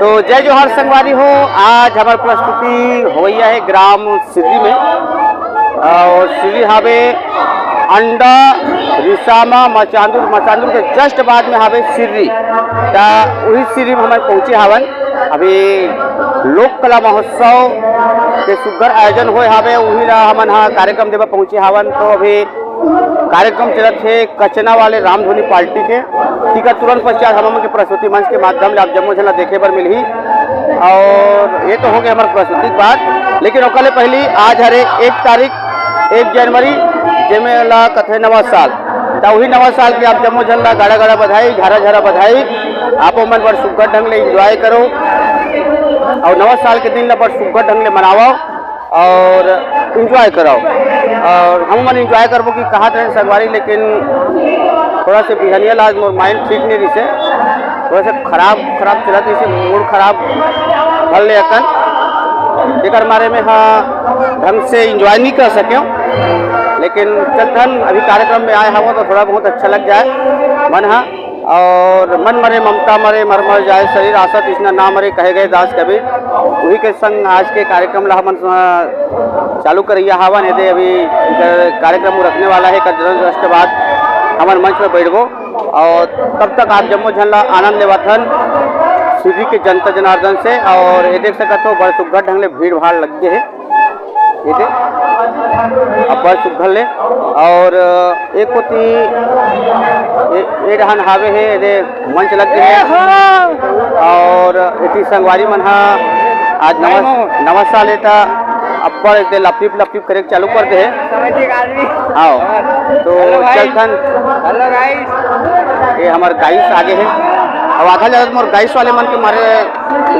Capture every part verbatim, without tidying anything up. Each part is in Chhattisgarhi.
तो जय जोहार संगवारी हो, आज हमर प्रस्तुति होवइया हे ग्राम सिर्री में, अउ सिर्री हावे अंडा, रिसामा, मचांदुर, मचांदुर के just बाद में हावे सिर्री। त उही सिर्री में हमन पहुंचे हावन। अभी लोक कला महोत्सव के सुग्घर आयोजन होय हावे, उही ला हमन ह कार्यक्रम देवा पहुंचे हावन। तो अभी कार्यक्रम चलत हे कचना वाले रामधुनी पार्टी के। तिकर तुरंत पश्चात हमन के प्रस्तुति मंच के माध्यम ले आप जम्मो झन ला देखे बर मिलही। अउ ये तो हो गे हमर प्रस्तुति के बाद, लेकिन ओकर ले पहिली आज हरे एक तारीख, एक जनवरी, जेमे ला कथे नवा साल। त उही नवा साल के आप जम्मो झन ला गाड़ा गाड़ा बधाई, झारा झारा बधाई। आपो मन बड़ सुग्घर ढंग ले enjoy करो अउ नवा साल के दिन ला बड़ सुग्घर ढंग ले मनावव। अउ enjoy करव। अउ हम मन enjoy करबो कि कहत रहेन संगवारी, लेकिन थोड़ा से बिहनिया ला आज मोर mind ठीक नइ रहिसे, थोड़ा से खराब खराब चलत रहिसे, mood खराब भर ले अकन, जेकर मारे में ह ढंग से enjoy नइ कर सकेंव। लेकिन चलथन, अभी कार्यक्रम में आए हवो तो थोड़ा बहुत अच्छा लग जाए मन ह। अउ मन मरे ममता मरे, मर मर जाए शरीर, आशा तृष्णा ना मरे, कहे गए दास कबीर। उही के संग आज के कार्यक्रम ला हमन, अ, चालू करइया हावन। एदे अभी एकर कार्यक्रम रखने वाला हे, एकर तुरंत बाद हमन मंच में बैठबो अउ तब तक आप जम्मो झन ला आनंद लेवत हन सिर्री के जनता जनार्दन से। अउ ये देख सकत हो, बड़ सुग्घर ढंग ले भीड़ भाड़ लग गे हे। ये दे, अब्बड़ सुग्घर ले। अउ एक कोती ए, ए डहन हावे हे, ये दे मंच लग गे हे। अउ एती संगवारी मन ह आज नवा, नवा साल ए, त अब्बड़ एक दे लपलिप लपलिप करे के चालू कर दे हे। आओ, तो चलथन। Hello guys। ये हमर guys आगे हे। अब आधा ज्यादा मोर guys वाले मन के मारे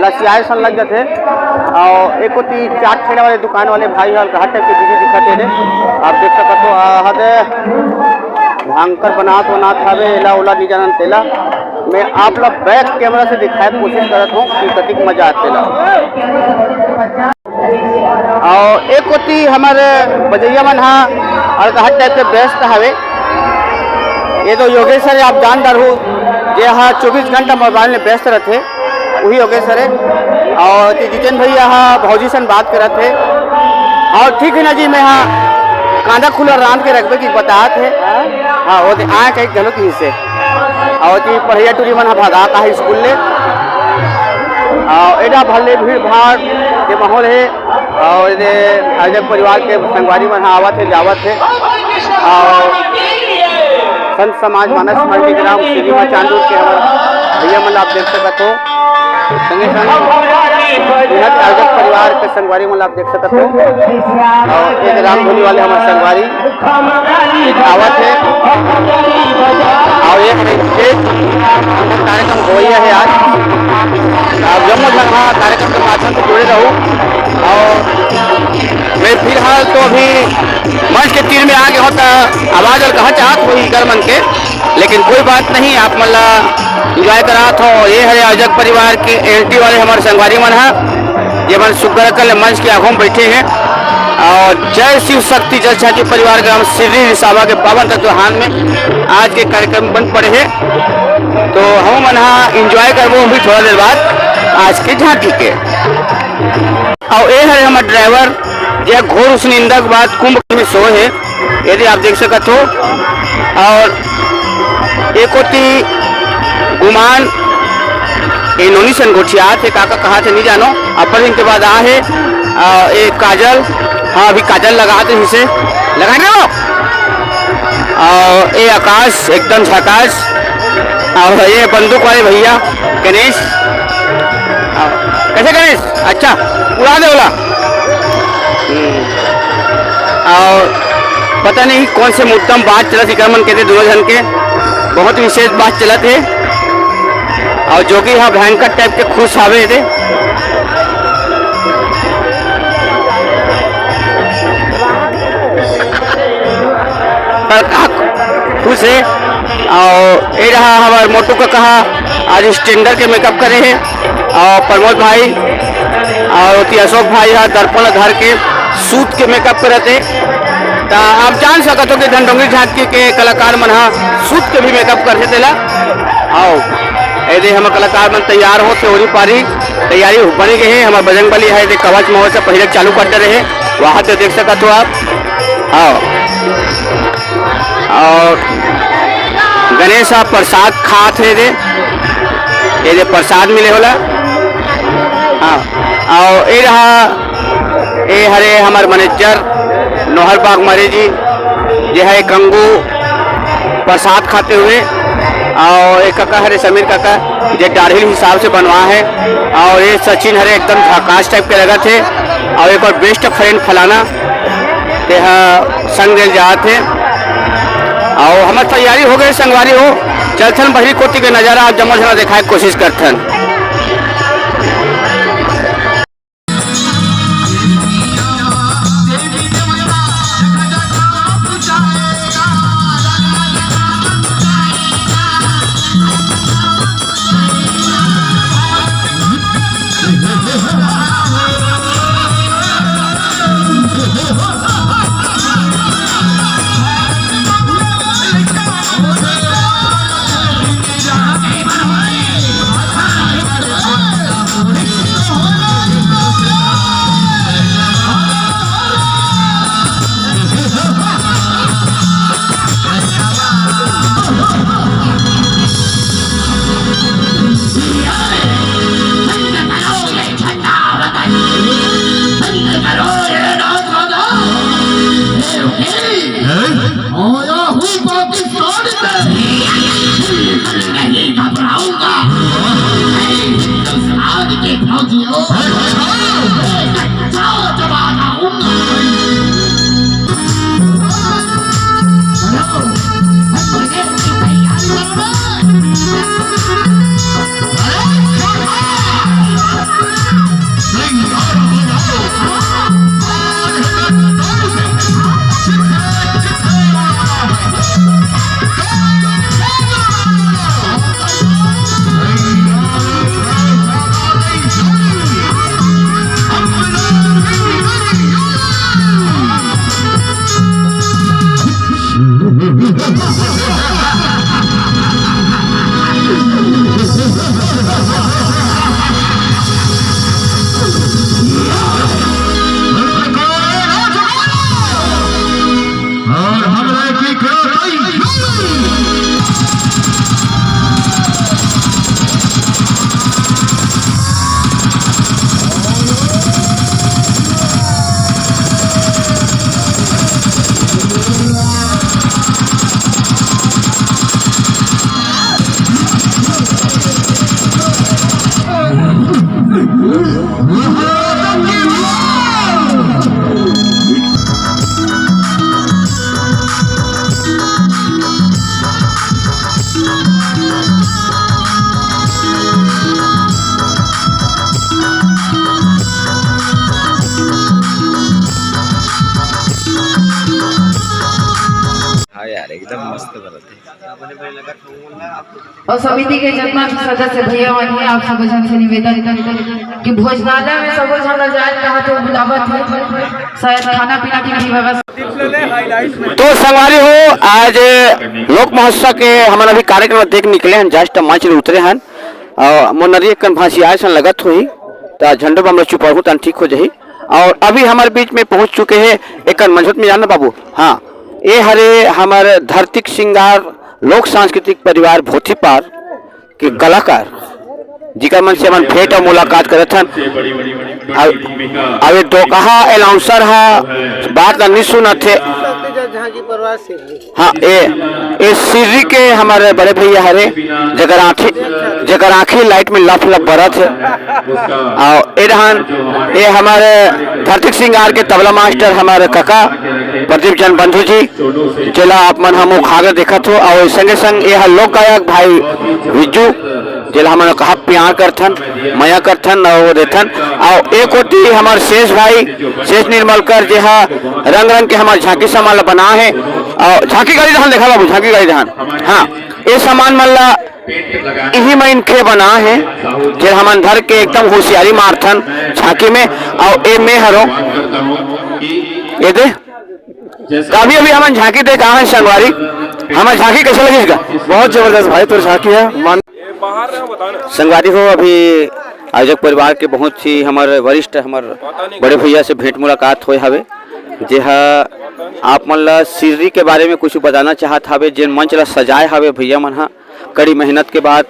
लसियाए सन लग जाथे। अउ एक कोती चाट ठेला वाले दुकान वाले भाई ह अलकहा type के busy दिखत हे रे। आप देख सकत हो, आहा दे भांकर बनात बनात हवे, एला ओला नइ जानन तेला। मैं आप ला back camera से दिखाए के कोशिश करत हूँ कि कतिक मजा आथे तेला। अउ एक कोती हमर बजैया मन ह अलकहा type के व्यस्त हवे। ये तो योगेश सर आप जान डरहू, जे ह चौबीस घंटा mobile में व्यस्त रथे, उही योगेश सर हे। अउ ते जितेन भैया ह भौजी सन बात करत हे। अउ ठीक हे ना जी, मैं ह कांदा खुला रांध के रखबे कि बतात हे। हाँ, वो दे आए कहीं घलो कहीं से। अउ जी पढ़ैया टूरी मन ह भगा का हे स्कूल ले। अउ एडा भले भीड़ भाड़ के माहौल हे। अउ एदे आयोजक परिवार के संगवारी मन ह आवत हे, जावत हे। अउ संत समाज मानस मंडी ग्राम सिनेमा चांदूर के हमर भैया मन आप देख सकत हो। संगे संग इहाँ के आयोजक परिवार के संगवारी मन आप देख सकत हो। अउ एक रामधुनी वाले हमर संगवारी आवत हे। अउ एक, एक कार्यक्रम होइया हे आज। आप जम्मो झन ह कार्यक्रम के माध्यम से जुड़े रहू। अउ मैं फिलहाल तो अभी मंच के तीर में आ गे हों, त आवाज अलकहा चाहत होही कर मन के, लेकिन कोई बात नहीं, आप मन ला enjoy करात हों। ये हरे आयोजक परिवार के एंट्री वाले हमर संगवारी मन ह, ये मन सुग्घर कर ले मंच के आगू में बैठे हे। अउ जय शिव शक्ति जस झांकी परिवार ग्राम सिर्री रिसावा के पावन तत्वहान में आज के कार्यक्रम बन पड़े हे, तो हम मन ह enjoy करबो अभी थोड़ा देर बाद आज के झांकी के। अउ ए हरे हमर driver, जे घोर उसनिंदा के बाद कुंभ में सोए हे, ये दे आप देख सकत हो। अउ ए कोती गुमान ए नोनी सन गोठियात हे, का का कहात हे नइ जानो, अब्बड़ दिन के बाद आ हे। अउ ए काजल, हाँ, अभी काजल लगात हे, इसे लगा रहे हो। अउ ए आकाश एकदम झकास। अउ ये बंदूक वाले भैया गणेश। अउ कैसे गणेश? अच्छा, उड़ा दे ओला। हम्म। अउ पता नहीं कौन से मुद्दा म बात चलत हे, इकर मन के दे दोनों झन के बहुत विशेष बात चलत हे। अउ जोगी ह भयंकर type के खुश हावे दे। पर का खुश हे। अउ ए रहा हमर मोटू कका ह, आज standard के makeup करे हे। अउ प्रमोद भाई अउ ओती अशोक भाई ह दर्पण धर के सूत के makeup करत हे। त आप जान सकत हो कि धनडोंगरी झांकी के कलाकार मन ह सूत के भी makeup करथे तेला। अउ ए दे हमर कलाकार मन तैयार होत हे, ओरी पारी तैयारी बने गे हे। हमर बजरंग बली हे, ए दे कवच मवच पहिरे चालू कर डरे हे, वहाँ ते देख सकत हो आप। हाँ, और गणेश ह प्रसाद खात हे दे, ए दे प्रसाद मिले होला। हाँ, और ए रहा, ए हरे हमर मैनेजर नोहर बागमारे जी, जे है कंगू प्रसाद खाते हुए, और एक काका हरे समीर काका, जे डाढ़िल हिसाब से बनवा है, और ये सचिन हरे एकदम झकास टाइप के लगत है, और एक और बेस्ट फ्रेंड फलाना, ते ह संग दिल जात है। और हमर तैयारी हो गई संगवारी हो, चलथन बहरी कोती के नजारा आप जम्मो झना दिखाए के कोशिश करथन। आया हूँ पाकिस्तान से, बिल्कुल नहीं घबराऊंगा। मैं हिंदुस्तान के फौजियों, एक अच्छा जवान आऊंगा। हाँ यार, एकदम मस्त बनत हे। अउ समिति के जतना भी सदस्य भैया मन हे, आप सबो झन से निवेदन कि भोजनालय में सबो झन ला जाए कहा तो बुलावत हे, शायद खाना पीना के भी व्यवस्था। तो संगवारी हो, आज लोक महोत्सव के हमन अभी कार्यक्रम देख निकले हन, just मंच ले उतरे हन। अउ मोर नरी एक कन भांसी आए सन लगत होही, त झंडो बम ल चुपरहू तन ठीक हो जाही। अउ अभी हमर बीच में पहुंच चुके हे एक कन मंझोत में जाना बाबू। हाँ, ए हरे हमर धरती के सिंगार लोक सांस्कृतिक परिवार भोथीपार के कलाकार, जिकर मन से हमन भेंट अउ मुलाकात करत हन। अब, अब ये डोकहा अनाउंसर ह बात ला नहीं सुनत हे। हाँ, ए, ए सिर्री के हमर बड़े भैया हरे, जेकर आँखी, जेकर आँखी लाइट में लफ लफ बरत हे। अउ ए रहन, ए हमर धरती के सिंगार के तबला मास्टर हमर कका प्रदीप जैन बंधु जी, जेला आप मन ह मुखाग्र देखत हो। अउ संगे संग ए ह लोक गायक भाई विज्जू, जेला हमन कहा प्यार करथन, मया करथन अउ देथन। अउ एक ओती हमर शेष भाई, शेष निर्मलकर, जे ह रंग रंग के हमर झांकी सामान ल बना हे। अउ झांकी गाड़ी रहन, देखा बाबू, झांकी गाड़ी रहन। हाँ, ए सामान मन ल इही मनखे बना हे, जे हमन धर के एकदम होशियारी मारथन झांकी में। अउ ए में हरो, ए दे, अभी अभी हमन झांकी देख आए हन संगवारी। हमर झांकी कैसे लगिस गा? बहुत जबरदस्त भाई, तोर झांकी है मान। संगवारी हो, अभी आयोजक परिवार के बहुत ही हमर वरिष्ठ, हमर बड़े भैया से भेंट मुलाकात होए हवे, जेहा आप मन ला सिर्री के बारे में कुछ बताना चाहत हवे। जेन मंच ला सजाए हवे भैया मन हा, कड़ी मेहनत के बाद,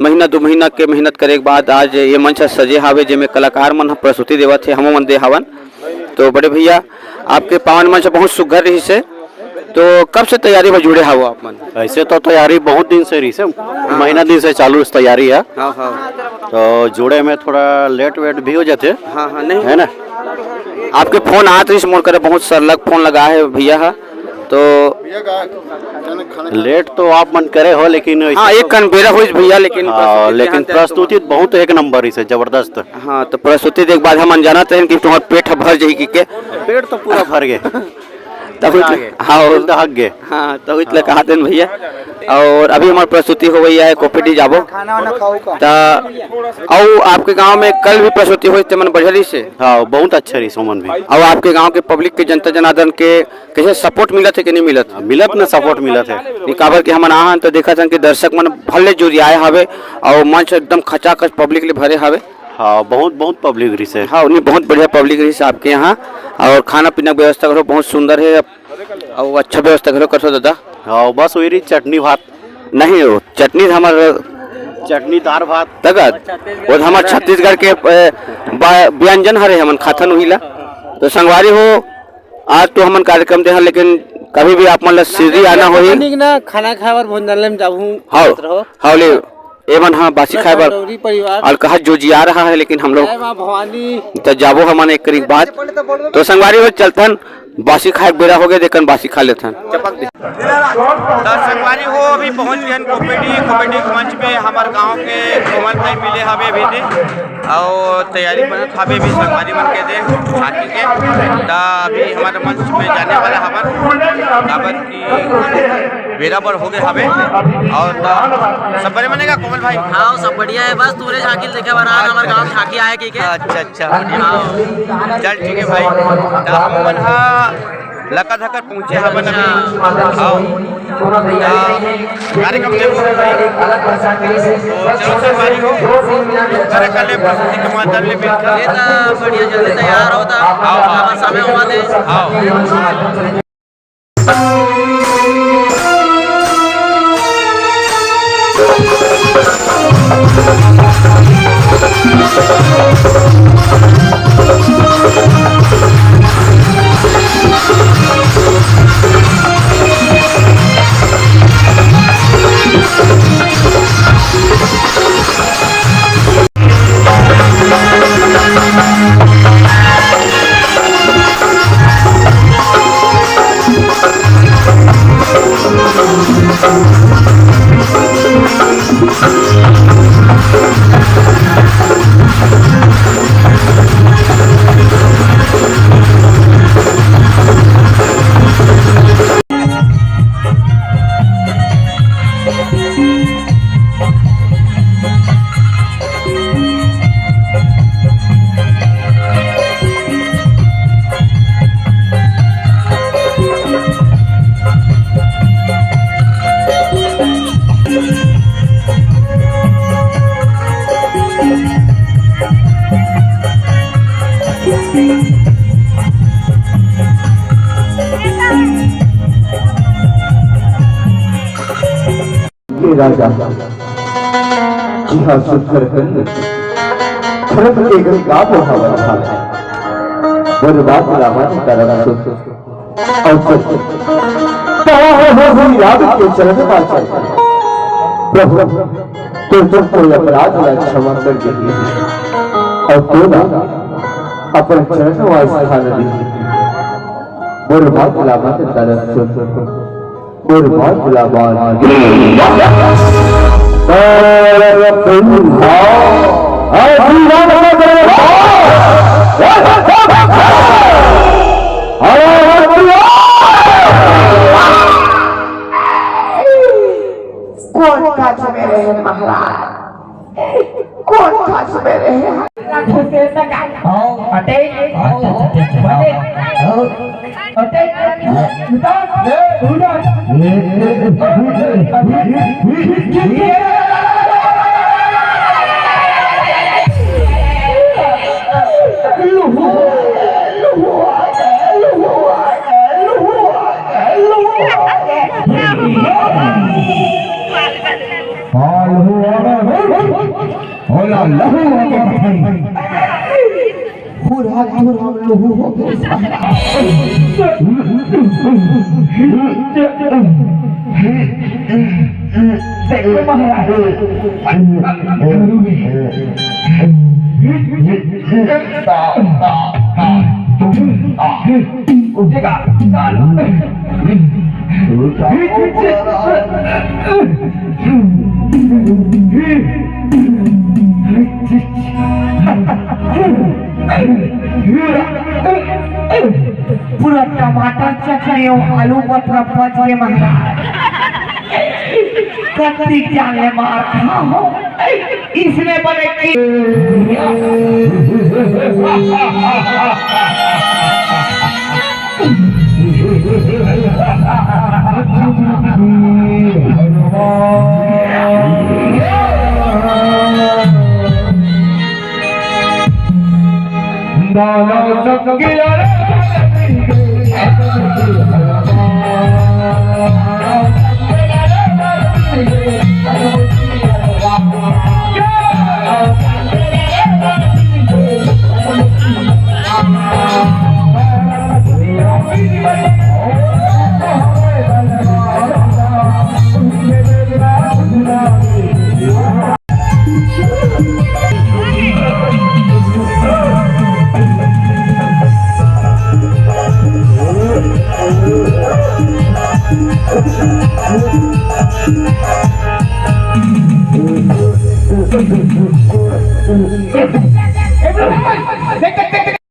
महीना दू महीना के मेहनत करे के बाद आज ये मंच ह सजे हावे, जेमे कलाकार मन ह प्रस्तुति देवत हे, हमो मन दे हावन। तो बड़े भैया, आपके पावन मंच बहुत सुघर रहिस हे, तो कब से तैयारी में जुड़े हावो आप मन? ऐसे तो तैयारी बहुत दिन से रहिस हे, महीना दिन से चालू तैयारी हे। हाँ, हाँ। तो जुड़े में थोड़ा लेट वेट भी हो जाथे। हाँ, हाँ, नहीं। है ना? आपके फोन आत रहिस मोर करा, बहुत सरलग फोन लगा हे भैया हा। तो लेट तो आप मन करे हो, लेकिन हाँ, एक कन बेरा होइस भैया, लेकिन हाँ, प्रस्तुति लेकिन ध्यान से प्रस्तुति बहुत एक नंबर रहिस हे, जबरदस्त। हाँ, तो प्रस्तुति देख बाद हमन जानत रहेन कि तुम्हार पेट ह भर जाही कि के। पेट तो पूरा भर गे। तब हाँ, दिल दहक गे। हाँ, तब इतले कहा देन भैया। और अभी हमार प्रस्तुति हो गई है, कोपेडी जाबो। खाना वाना खाओ का? त अउ आपके गांव में कल भी प्रस्तुति होइस, ते मन बढ़िया रहिस हे। हाँ, बहुत अच्छा रहिस ओमन भी। अउ आपके गांव के पब्लिक के, जनता जनार्दन के कैसे सपोर्ट मिलत हे कि नहीं मिलत? मिलत न सपोर्ट मिलत हे। नहीं, काबर कि हमन आहन तो देखत हन कि दर्शक मन भले जुरियाए हवे अउ मंच एकदम खचाखच पब्लिक ले भरे हवे। हाँ, बहुत, बहुत पब्लिक रहिस हे। हाँ, नहीं, बहुत बढ़िया पब्लिक रहिस हे आपके यहाँ। अउ खाना पीना के व्यवस्था घलो बहुत सुंदर हे, अउ अच्छा व्यवस्था घलो करथो दादा। हाँ, बस वही रही चटनी भात। नहीं हो, चटनी तो हमार चटनी दार भात। तगत, वो तो हमार छत्तीसगढ़ के, ए, बा-, व्यंजन हरे, हमन खाथन उही ला। तो संगवारी हो, आज तो हमन कार्यक्रम दे हन, लेकिन कभी भी आप मन ला सिर्री आना होही। तनिक ना खाना खाए बर भोजनालय में जाहूं, हाँ, जात रहो। हाँ, ले, ए मन, हाँ, बासी खाए बर। डोगरी परिवार। और कहा जो जिया रहा है, लेकिन हम लोग जय माँ भवानी। तो जाबो हमन एक करीब बाद। तो संगवारी हो, चलथन, बासी खाए के बेरा हो गए, देखन बासी खा लेथन। चपक दे। तो संगवारी हो, अभी पहुंच गए हैं कोपेडी, कोपेडी मंच में हमारे गांव के कोमल भाई मिले हवे अभी दे। अउ तैयारी बनत हावे अभी संगवारी मन के दे झांकी के। त अभी हमर मंच में जाने वाला हवन, काबर कि बेरा बर हो गए हवे। अउ त सब बने बने का कोमल भाई? हाँ, सब बढ़िया है, बस तोरे झांकी देखे बर आज हमर गांव झांकी आए की के। अच्छा, अच्छा, बढ़िया। हाँ। चल ठीक है भाई, त हमन हा लका धकर पहुंचे हवन अभी। हाँ। त कार्यक्रम देखो भाई। तो चलो संगवारी हो, करे कल प्रस्तुति के माध्यम ले मिलकर। ये तो बढ़िया, जल्दी तैयार हो तो हाँ, हाँ। समय हुआ दे। हाँ। हे राजा, जिहां सुंदर कंद, धरम के गंगा बहावत हावय। बरबाद रावण करम सुख अवसर। कहा है हो ही राम के चरण पाचल। प्रभु, तो तुम कोई अपराध ला क्षमा कर दीजिए। अउ तोला अपन चरण वा स्थान दीजिए। बरबाद रावण करम सुख। बरबाद रावण। कौन काज में रहे महाराज, कौन काज में रहे? होला लहू हो गए। पूरा पूरा लहू हो गए। देखो महाराज। उठेगा। पूरा टमाटर चटनी अउ आलू पथरा पच के महाराज। कत्ती जान ले मार खाओ। इसने बने की